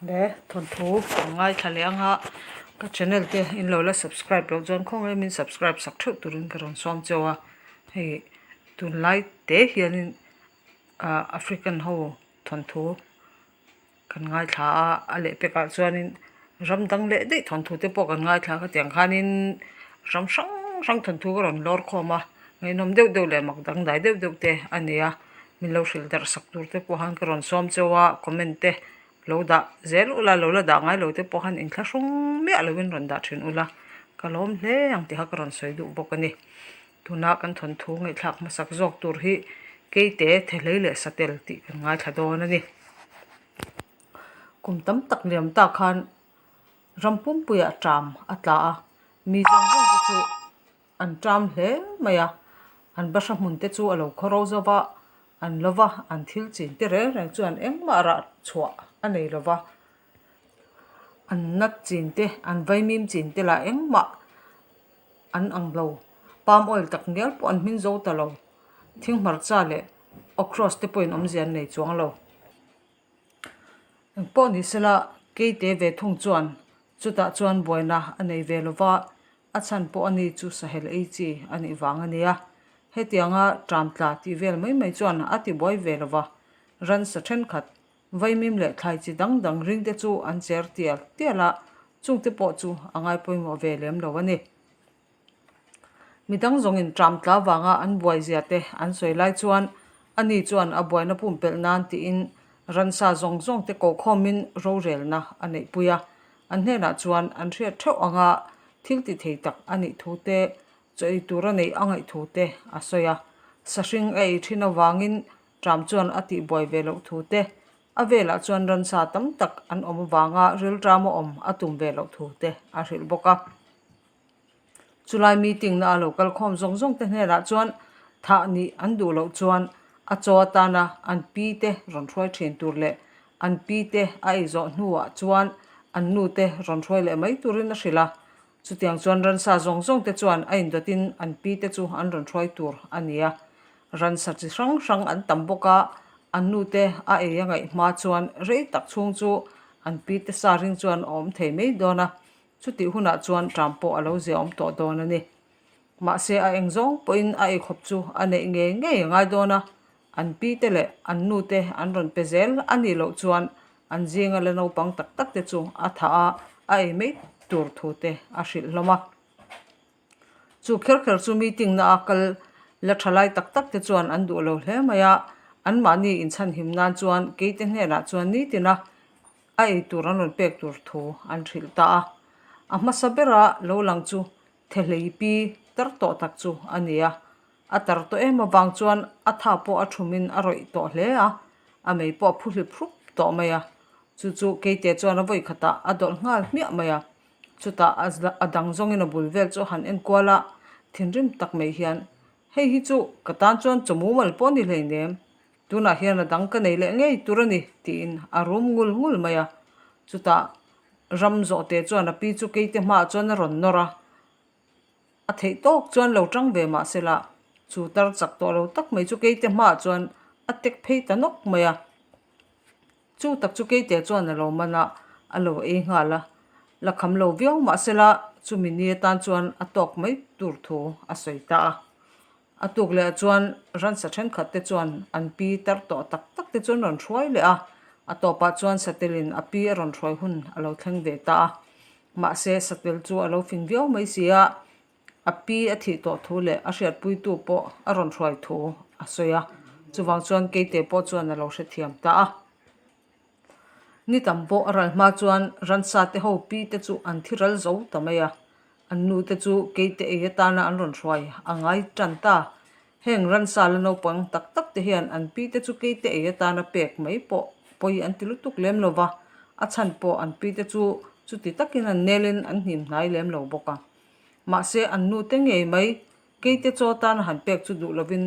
Le thawnthu kan ngaithla leh ang a, ka channel te in lo la subscribe loh chuan khawngaih min subscribe sak theuh turin ka rawn sawm cheu a, hei tunlai te hianin ah African ho thawnthu kan ngaithla a, a lehpekah chuanin ram dang leh daih thawnthu te pawh kan ngaithla a khatiang khanin ram hrang hrang thawnthu ka rawn lawr khawm a, ngaihnawm deuh deuh leh mak dangdai deuh deuh te a ni a, min lo hrilh darh sak tur te pawh khan ka rawn sawm cheu a, comment te lo dah zel ula lo la dah ngai lo te pawh khan inthlahrung miah lovin rawn dah thin ula ka lawm hle ang tih kha ka rawn sawi duh bawk a ni. Tuna kan thawnthu ngaihthlak hmasak zawk tur hi Keite Thehlei leh Satel tih kan ngaithla dawn a ni. Kum tam tak liam tak khan ram pumpuiah ṭam a tla a, mi zawng zawng te chu an ṭam hle mai a, an bahra hmun te chu a lo khaw ro zo va, an lo va, an thil chin te reng reng chuan engmah rah chhuah a nei lo va, an nat chin te, an vaimim chin te lah engmah an ang lo, palm oil tak ngial pawh an hmin zo ta lo, thing hmarcha leh okros te pawhin awmzia an nei chuang lo. Engpawh ni sela Keite ve thung chuan chutah chuan buaina a nei ve lo va, a chhan pawh a ni chu sahel ei chi a nih vang a nia. Hetianga ṭam tla tih vel mai mai chuan a ti buai ve lo va, ransa ṭhenkhat Vaimim leh thlai chi dang dang ring te chu an cher tial tial a, chungte pawh chu a ngai pawimawh ve lem lo a ni. Midang zawngin ṭam tla vanga an buai zia te an sawi lai chuan ani chuan a buaina pumpelh nan tiin ransa zawng zawng te kokhawmin rorelna a neihpui a, an hnenah chuan an hriat theuh anga thil ti thei tak a nih thu te, chaw ei tur a neih a ngaih thu te a sawi a. Sahring a ei thin avangin Ṭam chuan a tihbuai ve loh thu te, a velah chuan ransa tam tak an awm avanga rilṭam a awm a tum ve loh thu te a hrilh bawk a. Chulai meeting na a lo kal khawm zawng zawng te hnenah chuan thah nih an duh loh chuan a chaw atana an pi te rawn hruai ṭhin tur leh an pi te a ei zawh hnuah chuan an nu te rawn hruai leh mai turin a hrilh a. Chutiang chuan ransa zawng zawng te chuan a indawtin an pi te chu an rawn hruai tur a ni a. Ransa chi hrang hrang an tam bawk a, an nu te a ei a ngaih hma chuan rei tak chhung chu an pi te sa ring chuan a awm thei mai dawn a, chutih hunah chuan ṭam pawh a lo zia awm tawh dawn a ni. Mahse a eng zawng pawhin a eikhawp chu a neih ngei ngei a ngai dawn a, An pi te leh an nu te an rawn pe zel a nih loh chuan an zinga la naupang tak tak te chu a thah a, a ei mai tur thu te a hrilh hlawm a. Chu kher kher chu meeting na a kal la tha lai tak tak te chuan an duh lo hle mai a, anmahni inchhanhim nan chuan keite hnenah chuan nitina a ei tur an rawn pek tur thu an hrilh ta a. A hmasa bera lo lang chu Thehlei pi tar tawh tak chu a ni a, a tar tawh em avang chuan a tha pawh a thumin a rawih tawh hle a, a mei pawh a phu hlip hrup tawh mai a, chu chu Keite chuan a vawi khatah a dawlh nghal hmiah mai a, chutah a dang zawngin a bul vel chu a han en kual a, thinrim tak mai hian, Hei hi chu ka tan chuan chaw mumal pawh a ni hleinem, tunah hian a dang ka nei leh ngei tur a ni, tiin a rum ngul ngul mai a, chutah ram zawhte chuan a pi chu Keite hmaah chuan a rawn nawr a. A theih tawk chuan lo tang ve mah sela, chu tar chak tawh lo tak mai chu Keite hmaah chuan a tek phei ta nawk mai a. Chu tak chu Keite chuan a lo man a, a lo ei nghal a. La kham lo viau mah sela, chumi ni atan chuan a tawk mai tur thu a sawi ta a. A tuk leh chuan ransa thenkhat te chuan an pi tar tawh tak tak te chu an rawn hruai leh a, a tawpah chuan Satelin a pi a rawn hruai hun a lo thleng ve ta a. Mahse Satel chu a lo fing viau mai si a, a pi a thih tawh thu leh a hriatpuitu pawh a rawn hruai thu a sawi a, chuvang chuan Keite pawh chuan a lo hrethiam ta a. Ni tam pawh a ral hma chuan ransa te ho pi te chu an thi ral zo ta mai a, an nu te chu keite ei atana an rawn hruai a ngai tan ta. Heng ransa la naupang tak tak te hian an pi te chu keite ei atana pek mai pawh pawi an ti lutuk lem lo va, a chhan pawh an pi te chu chuti takin an nelin an hnim hnai lem lo bawk a. Mahse an nu te ngei mai Keite chaw tana han pek chu duh lovin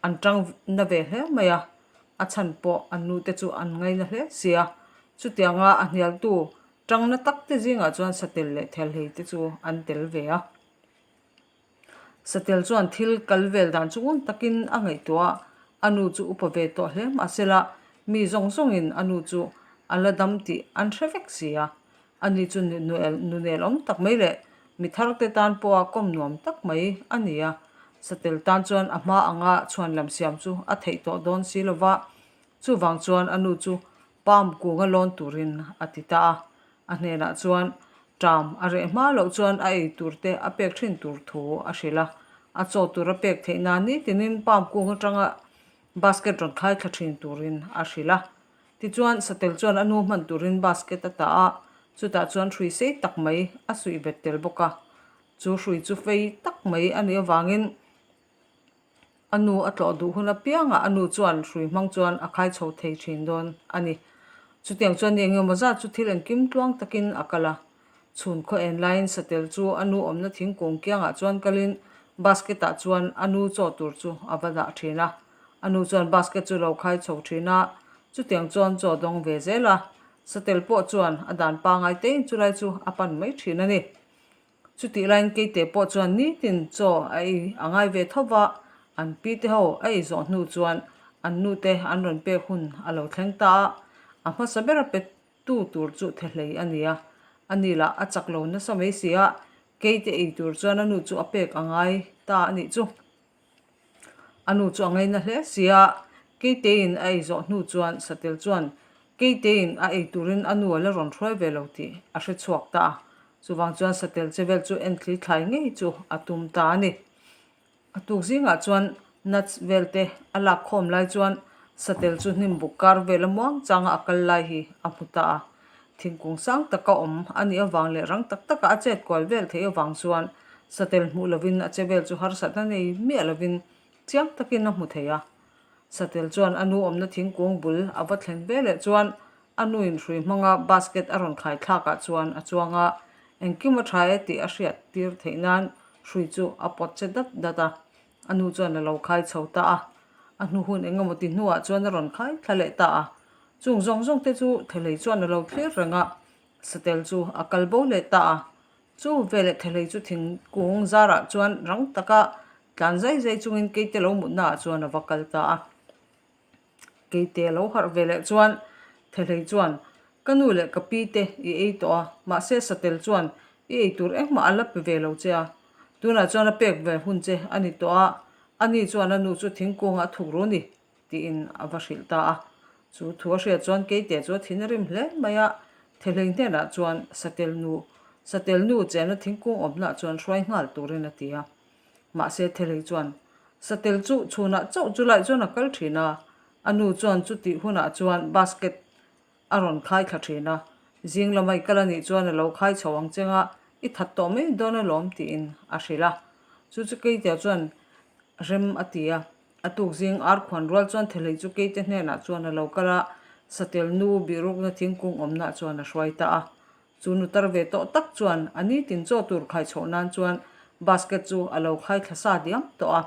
an tang na ve hle mai a, a chhan pawh an nute chu an ngaina hle si a. Chutianga a hnialtu tang na tak te zingah chuan satel leh thelhei te chu an tel ve a. Satel chuan thil kal vel dan chu ngun takin a ngaihtuah a, a nu chu upa ve tawh hle mahsela mi zawng zawngin a nu chu. A la dam tih an hre vek si a. Ani chu nunel awm tak mai leh mi thar te tan pawha kawm nuam tak mai a ni a. Satel tan chuan a hma anga chhuan lam siam chu a theih tawh dawn si lo va, chuvang chuan a nu chu palm kunga lawn turin a ti ta a. A hnenah chuan ṭam a reh hma loh chuan a ei tur te a pek thin tur thu a hrilh a. A chaw tur a pek theih nan nitinin palm kung atanga basket rawn khai thla thin turin a hrilh a. Tichuan, Satel chuan a nu hman turin basket a tah a, chutah chuan hrui sei tak mai a suih bet tel bawk a. Chu hrui chu fei tak mai a nih avangin a nu a tlawh duh hun apiangah a nu chuan hrui hmang chuan a khai chho thei thin dawn a ni. Chutiang chuan ni engemaw zat chu thil engkim tluang takin a kal a. Chhun khaw en laiin Satel chu a nu awmna thingkung kiangah chuan kalin basket ah chuan a nu chaw tur chu a va dah thin a. A nu chuan basket chu lo khai chho thin a, chutiang chuan chaw dawng ve zel a. Satel pawh chuan a dan pangai tein chulai chu a pan mai thin a ni. Chutih laiin Keite pawh chuan nitin chaw a ei a ngai ve tho va, an pi te ho a ei zawh hnu chuan an nu te an rawn pek hun a lo thleng ta a, a hmasa ber a pe tu tur chu thehlei a ni a, a ni lah a chak lo nasa mai si a, Keite ei tur chuan a nu chu a pek a ngai ta a nih chu. A nu chu a ngaina hle si a, Keiteiin a ei zawh hnu chuan Satel chuan Keiteiin a ei turin a nu a la rawn hruai ve lo tih a hre chhuak ta a. Chuvang chuan Satel che vel chu enthli thlai ngei chu a tum ta a ni. A tuk zingah chuan nuts vel te a lak khawm lai chuan Satel chu hnim buk kar vel a muang changa a kal lai hi a hmu ta a. Thingkung sang taka awm a nih avang leh rang tak taka a chet kual vel theih avang chuan satel hmuh lovin a che vel chu harsatna nei miah lovin chiang takin a hmu thei a. Satel chuan a nu awmna thingkung bul a va thlen ve leh chuan a nuin hrui hmanga basket a rawn khai thlakah chuan a chuang a, engkim a tha e tih a hriat tir theih nan hrui chu a pawt che dat dat a. A nu chuan a lo khai chho ta a, a hnu hun eng emaw ti hnuah chuan a rawn khai thla leh ta a. Chung zawng zawng te chu Thelei chuan a lo thlir reng a, Satel chu a kal bo leh ta a. Chu veleh Thelei chu thingkung zarah chuan rang taka tlan zai zai chungin Keite lo mutna ah chuan a va kal ta a. Keite a lo harh veleh chuan Thelei chuan, Ka nu leh ka pi te i ei tawh a, mahse Satel chuan i ei tur engmah a la pe ve lo che a. Tunah chuan a pek ve hun che a ni tawh a, ani chuan a nu chu thingkungah a thuk ru ni. Tiin a va hrilh ta a. Chu thu a hriat chuan Keite chu a thin a rim hle mai a, Thehlei hnenah chuan Satel nu, Satel nu chena thingkung awmnaah chuan hruai nghal turin a ti a. Mahse Thehlei chuan Satel chu chhunah chauh chu lai chuan a kal thin a, a nu chuan chutih hunah chuan basket a rawn khai thla thin a, zing lama i kal a nih chuan a lo khai chho ang cheng a, i that tawh mai dawn alawm tiin a hrilh a. Chu chu Keite chuan rem a ti a. A tuk zing ar khuan rual chuan Thelei chu Keite hnenah chuan a lo kal a, Satel nu bihrukna thingkung awmnaah chuan a hruai ta a. Chu nu tar ve tawh tak chuan a nitin chaw tur khai chhoh nan chuan basket chu a lo khai thla sa diam tawh a.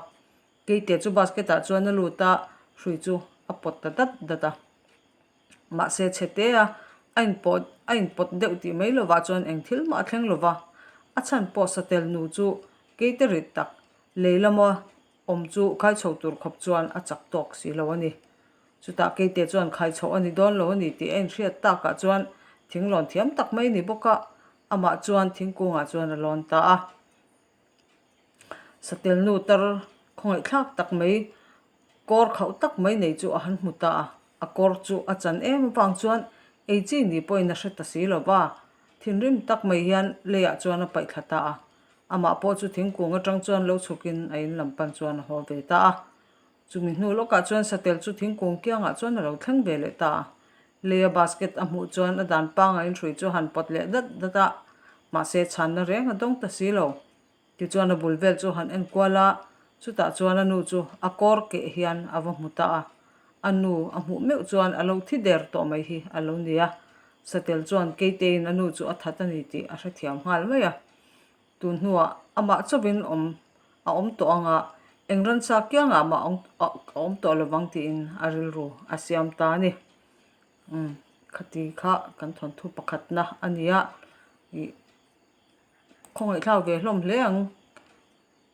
Keite chu basket ah chuan a lut a, hrui chu a pawt ta dat dat a. Mahse chhe te a, a inpawt a inpawt deuh tih mai lovah chuan eng thil mah a thleng lova. A chhan pawh Satel nu chu Keite rit tak lei lama Awm chu khai chho tur khawp chuan a chak tawk si lo a ni. Chutah Keite chuan khai chhoh a ni dawn lo a ni tih a inhriat takah chuan thing lawn thiam tak mai a ni bawk a, amah chuan thingkungah chuan a lawn ta a. Satel nu tar khawngaihthlak tak mai, kawr khauh tak mai nei chu a han hmu ta a. A kawr chu a chan em avang chuan ei chi ni pawhin a hre ta si lo va, thinrim tak mai hian leiah chuan a paih thla ta a. Amah pawh chu thingkung atang chuan lo chhukin a in lam pan chuan a haw ve ta a. Chumi hnu lawkah chuan satel chu thingkung kiangah chuan a lo thleng ve leh ta a. Leia basket a hmuh chuan a dan pangaiin hrui chu a han pawt leh dat dat a, mahse chhanna reng a dawng ta si lo. Tichuan a bul vel chu a han en kual a, chutah chuan a nu chu a kawr keh hian a va hmu ta a. A nu a hmuh meuh chuan a lo thi der tawh mai hi a lo ni a. Satel chuan Keiteiin a nu chu a that a ni tih a hrethiam nghal mai a. Tun hnuah amah chauhin awm a awm tawh ang a, eng ransa kiangah mah a awm tawh lovang tiin a rilru a siam ta a ni. Umm khati kha kan thawnthu pakhatna a ni a, ih khawngaihthlak ve hlawm hle ang.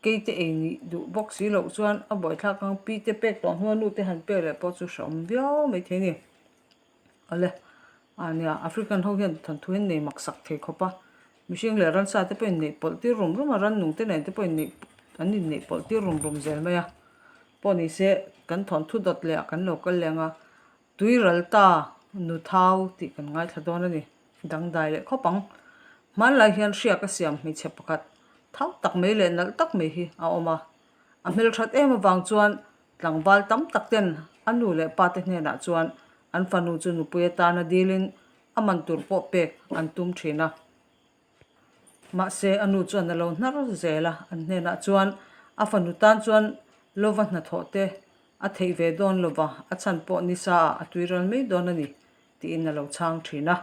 Keite ei nih duh bawk si loh chuan a buaithlak ang pi te pek tawh hnuah nu te han pek leh pawh chu hrehawm viau maithei a ni. Awle. A nia, African ho hian thawnthu hi an nei mak sak thei khawp a, mihring leh ransa te pawh inneih pawlh tir rum rum a, rannung te nen te pawh inneih an inneih pawlh tir rum rum zel mai a. Pawh ni se kan thawnthu dawt leh ah kan lo kal leng a, Tuiral ta nu thau tih kan ngaithla dawn a ni. Dangdai leh khawp ang. Hmanlai hian hriak a siam hmeichhe pakhat thau tak mai leh nalh tak mai hi a awm a. A hmelthat em avang chuan tlangval tam tak ten a nu leh pa te hnenah chuan an fanu chu nupui atana dilin a man tur pawh pek an tum thin a. Mahse, a nu chuan a lo hnar zel a, an hnenah chuan a fanu tan chuan lova hnathawh te a theih ve dawn lova, a chhan pawh nisa ah a tuiral mai dawn a ni tiin a lo chhang thin a.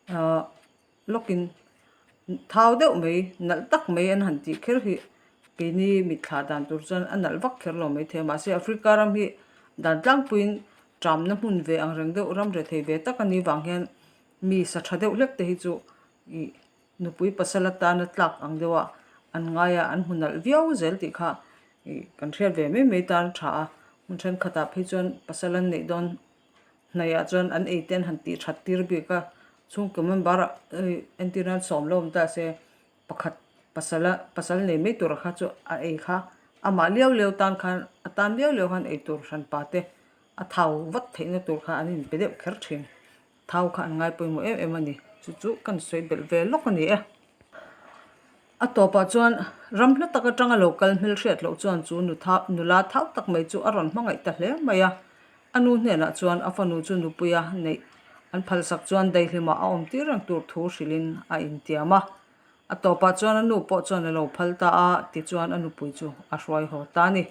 Ahh lawkin thau deuh mai, nalh tak mai an han tih kher hi keini mitthla dan tur chuan a nalh vak kher lo maithei a, mahse Africa ram hi dan tlangpuiin ṭamna hmun ve ang reng deuh ram rethei ve tak a nih vang hian mi sa ṭha deuh hlek te hi chu ih nupui pasal atana tlak ang deuh a an ngai a an hmu nalh viau zel tih kha ih kan hriat ve mai mai tan a tha a hmun thenkhatah phei chuan pasal an neih dawn hnaihah chuan an ei te an han tih that tir bik a chhungkaw member ah ih entir nan sawm lo awm ta se pakhat pasal a pasal nei mai tura kha chu a ei kha amah liau liau tan khan a tan liau liau khan ei tur hranpa te a thau vat theihna tur kha an inpe deuh kher thin. Thau kha an ngai pawimawh em em a ni. Chu chu kan sawi belh ve lawk a ni e. A tawpah chuan ram hla tak atanga lo kal hmel hriat loh chuan chu nu thau nula thau tak mai chu a rawn hmangaih ta hle mai a. A nu hnenah chuan a fanu chu nupuia neih an phalsak chuan daihlimah a awm tir reng tur thu hrilhin a intiam a. A tawpah chuan a nu pawh chuan a lo phal ta a, tichuan a nupui chu a hruai haw ta a ni.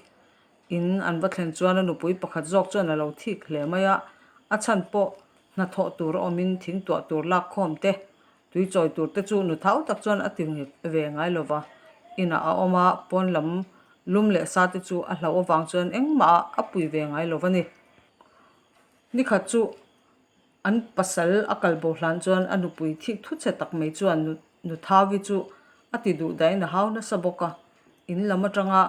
In an va thlen chuan a nupui pakhat zawk chuan a lo thik hle mai a, a chhan pawh hnathawh tur a awmin thing tuah tur lak khawm te, tui chawi tur te chu nu thau tak chuan a ti ve ngai lo va. Inah a awm a, pawn lam lum leh sa te chu a hlauh avang chuan engmah a pui ve ngai lo va ni. Nikhat chu An pasal a kal bo hlan chuan a nupui thik thu che tak mai chuan Nuthavi chu a ti duh dahin a hau nasa bawk a. In lam atanga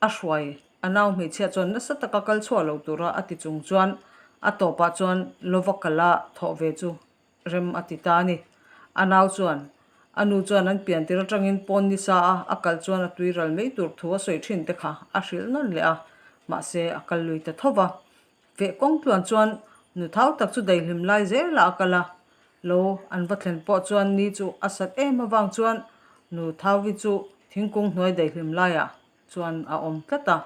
a hruai a nau hmeichhia chuan nasa taka kal chhuah lo tura a ti chung chuan a tawpah chuan lova kala thawh ve chu rem a ti ta a ni. A nau chuan a nu chuan an pian tir atangin pawn nisa a a kal chuan a tui ral mai tur thu a sawi thin te kha a hrilh nawn leh a, mahse a kal lui ta tho va. Feh kawng tluan chuan nu thau tak chu daihlim lai zel ah a kal a, lo an va thlen pawh chuan ni chu a sat em avang chuan nu thauvi chu thingkung hnuai daihlim laiah chuan a awm tlat a,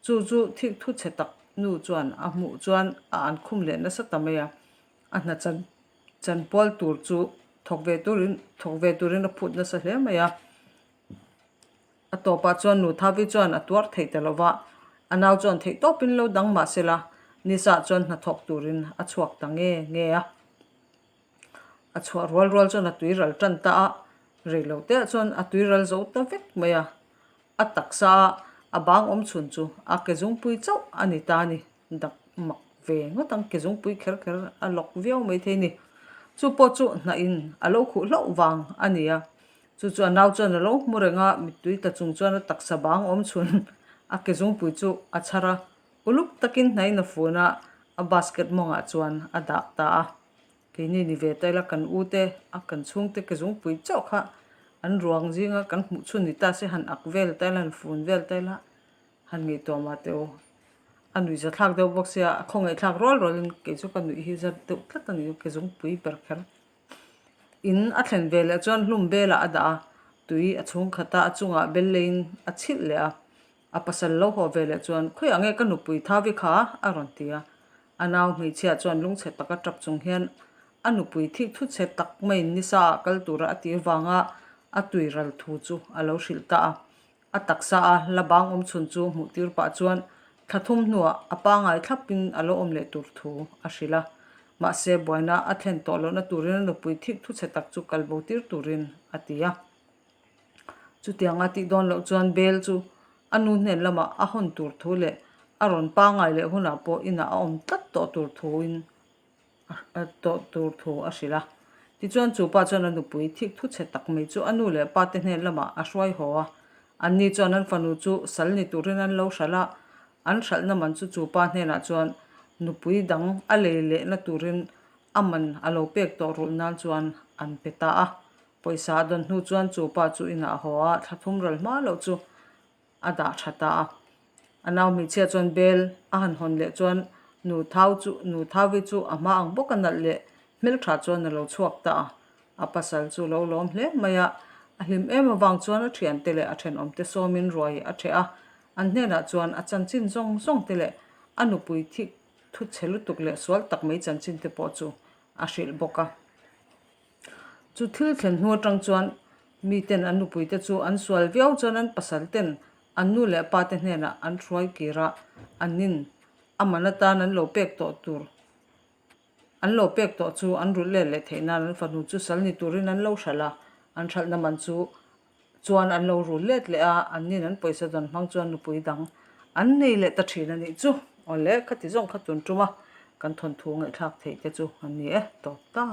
chu chu thik thu chhe tak nu chuan a hmuh chuan a an khum leh nasa ta mai a, a hna chan chanpual tur chu thawk ve turin thawk ve turin a phut nasa hle mai a. A tawpah chuan nu Thavi chuan a tuar theih ta lova, a nau chuan theih tawpin lo dang mah sela, Nisa chuan hnathawk turin a chhuak ta nge nge a. A chhuah rual rual chuan a tui ral tan ta a, rei lo te ah chuan a tui ral zo ta vek mai a. A taksa a a bang awm chhun chu a ke zungpui chauh a ni ta a ni. Dak mak ve ngawt ang, ke zungpui kher kher a lawk viau mai thei a ni. Chu pawh chu hnah in a lo khuh hlauh vang a ni a. Chu chu a nau chuan a lo hmu reng a, mittui tla chung chuan a taksa bang awm chhun a ke zungpui chu a chhar a, uluk takin hnaiin a fun a, a basket mawngah chuan a dah ta a. Keini ni ve ta ila kan u te a kan chhungte ke zungpui chauh kha an ruang zinga kan hmuh chhun ni ta se han ak vel ta ila han fun vel ta ila han ngaihtuah mah teh u. A nuih za thlak deuh bawk sia, a khawngaih thlak rual rualin kei chu ka nuih hi za deuh tlat a ni, ke zungpui ber kher. In a thlen ve leh chuan hlum belah a dah a, tui a chhung khat a, a chungah bel leiin a chhilh leh a. A pasal lo haw ve leh chuan, Khawiah nge ka nupui Thavi kha? a rawn ti a. A nau hmeichhia chuan lungchhe taka tap chung hian a nupui thik thu chhe tak maiin nisa ah kal tura a tih avanga a tui ral thu chu a lo hrilh ta a. A taksa a la bang awm chhun chu hmuh tir pah chuan thla thum hnuah a pangai thlapin a lo awm leh tur thu a hrilh a. Mahse, buaina a thlen tawh lohna turin a nupui thik thu chhe tak chu kal bo tir turin a ti a. Chutianga tih dawn loh chuan Bel chu a nu hnen lamah a hawn tur thu leh a rawn pangai leh hunah pawh inah a awm tlat tawh tur thuin a tawh tur thu a hrilh a. Tichuan chu pa chuan a nupui thik thu chhe tak mai chu a nu leh pa te hnen lamah a hruai haw a. Anni chuan an fanu chu sal ni turin an lo hralh a, an hralhna man chu chu pa hnenah chuan nupui dang a lei lehna turin A man a lo pek tawh rulh nan chuan an pe ta a. Pawisa a dawn hnu chuan chu pa chu inah a haw a, thla thum ral hma loh chu a dah tha ta a. A nau hmeichhia chuan bel a han hawn leh chuan nu thau chu nu Thavi chu a hma ang bawk a nalh leh hmeltha chuan a lo chhuak ta a. A pasal chu lo lawm hle mai a, a hlim em avang chuan a thiante leh a thenawmte sawmin ruai a theh a. An hnenah chuan a chanchin zawng zawng te leh a nupui thik thu chhe lutuk leh sual tak mai chanchin te pawh chu a hrilh bawk a. Chu thil thlen hnu atang chuan miten an nupui te chu an sual viau chuan an pasal ten an nu leh pa te hnenah an hruai kir a, an nin a man atan an lo pek tawh tur an lo pek tawh chu an rulh let leh theih nan an fanu chu sal ni turin an lo hralh a, an hralhna man chu chuan an lo rul let leh a, an nin an pawisa dawn hmang chuan nupui dang an nei leh ta thin a nih chu. Awle, khati zawng kha tun tum a, kan thawnthu ngaihthlak theih te chu an ni e, tawp ta.